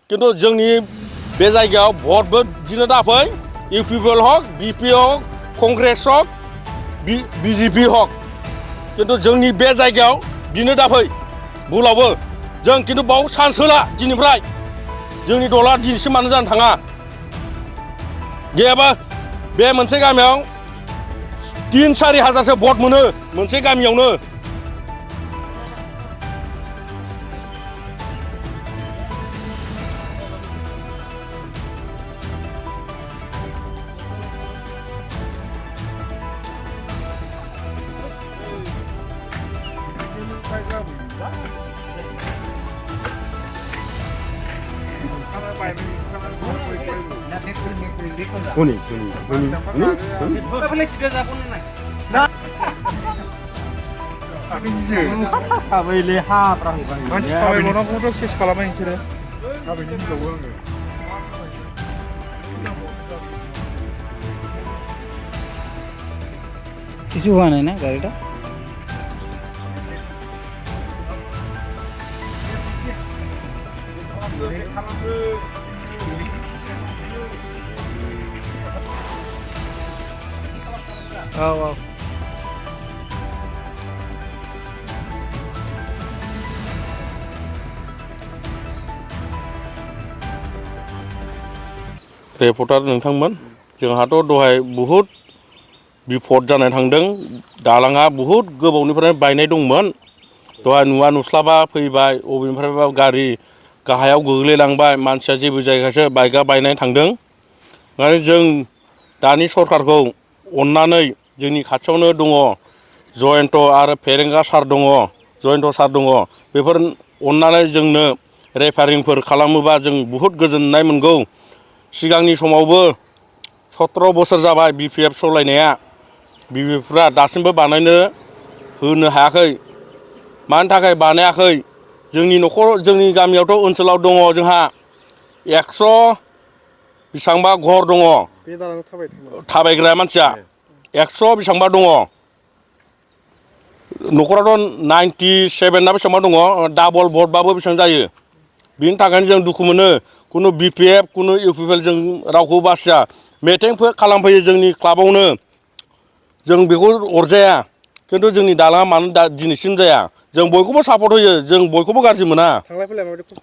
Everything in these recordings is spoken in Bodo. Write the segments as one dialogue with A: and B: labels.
A: किन्तु जोंनि बे जायगायाव भटबो दिनो दाफै इउपिपिएल हक बिपि हक कंग्रेस हक बिजेपि हक किन्तु जोंनि बे जायगायाव दिनो दाफै बुलावबो जों किन्तु बाव चान्स होला दिनैफ्राय जोंनि दला दिनैसिम मानो जानो थाङा गैयाबा बे मोनसे गामियाव 3-4 हाजारसो भट मोनो मोनसे गामियावनो
B: কিছু হয় নাই না গাড়িটা औ
A: रिपर्टार नोंथांमोन जोंहाथ' दहाय बहुद बिपद जानाय थांदों दालाङा बहुद गोबावनिफ्राय बायनाय दंमोन दहाय नुवा नुस्लाबा फैबाय अबेनिफ्रायबा गारि गाहायाव गोग्लैलांबाय मानसिया जेबो जायगायावसो बाइकआ बायनाय थांदों माने जों दानि सरखारखौ अननानै जोंनि खाथियावनो दङ जयन्त आरो फेरेंगा सार दङ जयन्त सार दङ बेफोर अननानै जोंनो रेफारिंफोर खालामोबा जों बहुद गोजोननाय मोनगौ सिगांनि समावबो 17 बोसोर जाबाय बिपिएफ सालायनाया बिपिएफफ्रा दासिमबो बानायनो होनो हायाखै मानि थाखाय बानायाखै जोंनि न'खर जोंनि गामियावथ' ओनसोलाव दङ जोंहा 100 बेसेबांबा घर दङ थाबायग्रा मानसिया 100 बेसेबांबा दङ न'खरावथ' 97 ना बेसेबांबा दङ डाबल भटबाबो बेसेबां जायो बिनि थाखायनो जों दुखु मोनो कुनु बिपिएफ कुनु इउपिपिएल जों रावखौ बासिया मिटिंफोर खालामफैयो जोंनि क्लाबावनो जों बेखौ अरजाया किन्तु जोंनि दालाङा मानो दिनैसिम जाया जों बयखौबो सापर्ट होयो जों बयखौबो गाज्रि मोना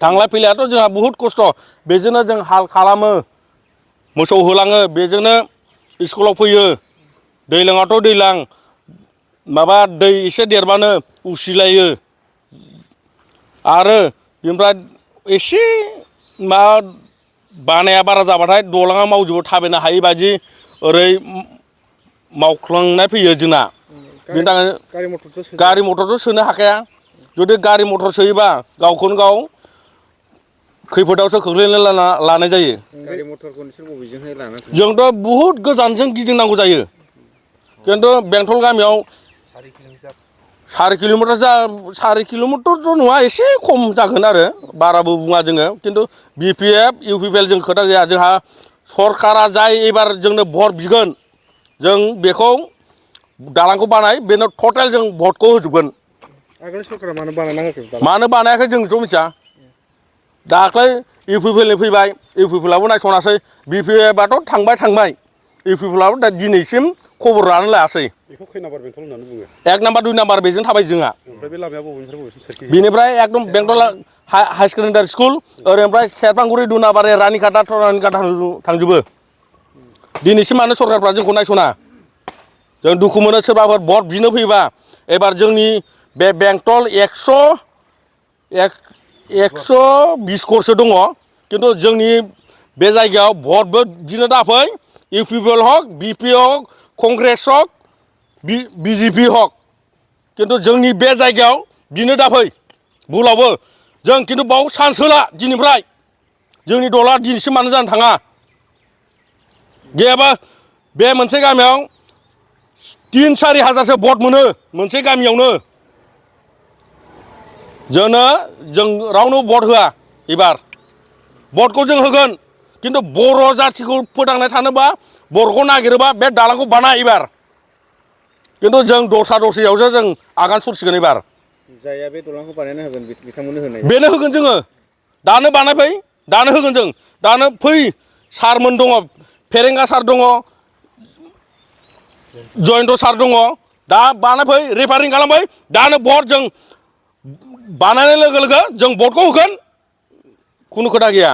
A: थांलाय फैलायाथ' जोंहा बहुद खस्थ' बेजोंनो जों हाल खालामो मोसौ होलाङो बेजोंनो स्कुलाव फैयो दैज्लाङाथ' दैज्लां माबा दै एसे देरबानो उसिलायो आरो बेनिफ्राय एसे मा बानाया बारा जाबाथाय दलाङा मावजोबो थाबायनो हायि बायदि ओरै मावख्लांनाय फैयो जोंना बेनि थाखाय गारि मथरथ' सोनो हाखाया जुदि गारि मथर सोयोबा गावखौनो गाव खैफोदावसो खोख्लैनो लानाय जायो
C: गारि मथरखौ नोंसोर बबेजोंहाय लाना थाङो
A: जोंथ' बहुद गोजानजों गिदिंनांगौ जायो किन्तु बेंटल गामियाव 4 किल'मिटारथ' नङा एसे खम जागोन आरो बाराबो बुङा जोङो किन्तु बिपिएफ इउपिपिएल जों खोथा गैया जोंहा सरकारा जाय एबार जोंनो भट बिगोन जों बेखौ दालांखौ बानाय बेनो टटेल जों भटखौ होजोबगोन
C: आगोलनि सरकारा
A: मानो बानायाखै जोंथ' मिथिया दाख्लै इउपिपिएलनि फैबाय इउपिपिएलाबो नायसनासै बिपिएफआथ' थांबाय इउपिपिएलाबो दा दिनैसिम खबर लानो लायासै
C: बेखौ खै नाम्बार बेंटल होननानै बुङो
A: 1 नाम्बार 2 नाम्बार बेजों थाबाय जोंहा
C: ओमफ्राय बे लामाया बबेनिफ्राय बबेसिम सोरखि
A: बिनिफ्राय एकदम बेंटल हाई सेकेन्डारि स्कुल ओरैनिफ्राय सेरफांगुरि दुनाबारि रानिखाटा थांजोबो दिनैसिम मानो सरकारफ्रा जोंखौ नायसना जों दुखु मोनो सोरबाफोर भट बिनो फैबा एबार जोंनि बे बेंटल 120 घरसो दङ किन्तु जोंनि बे जायगायाव भटबो दिनो दाफै इउपिपिएल हक बिपि हक कंग्रेस हक बिजेपि हक किन्तु जोंनि बे जायगायाव दिनो दाफै बुलावबो जों किन्तु बाव चान्स होला दिनैफ्राय जोंनि दला दिनैसिम मानो जानो थाङा गैयाबा बे मोनसे गामियाव 3-4 हाजारसो भट मोनो मोनसे गामियावनो जों रावनो भट होआ एबार भटखौ जों होगोन किन्तु बर' जाथिखौ फोथांनाय थानोबा बर'खौ नागिरोबा बे दालांखौ बानाय एबार किन्तु जों दस्रायावसो जों आगान सुरसिगोन एबार
C: जायहा बे दलांखौ बानायना होगोन बिथांमोननो होनाय
A: बेनो होगोन जोङो दानो बानायफै दानो होगोन जों दानो फै सारमोन दङ फेरेंगा सार दङ जयन्त सार दङ दा बाना फै रेफारिं खालामबाय दानो बर्ड जों बानायनाय लोगो लोगो जों बर्डखौ होगोन खुनु खोथा गैया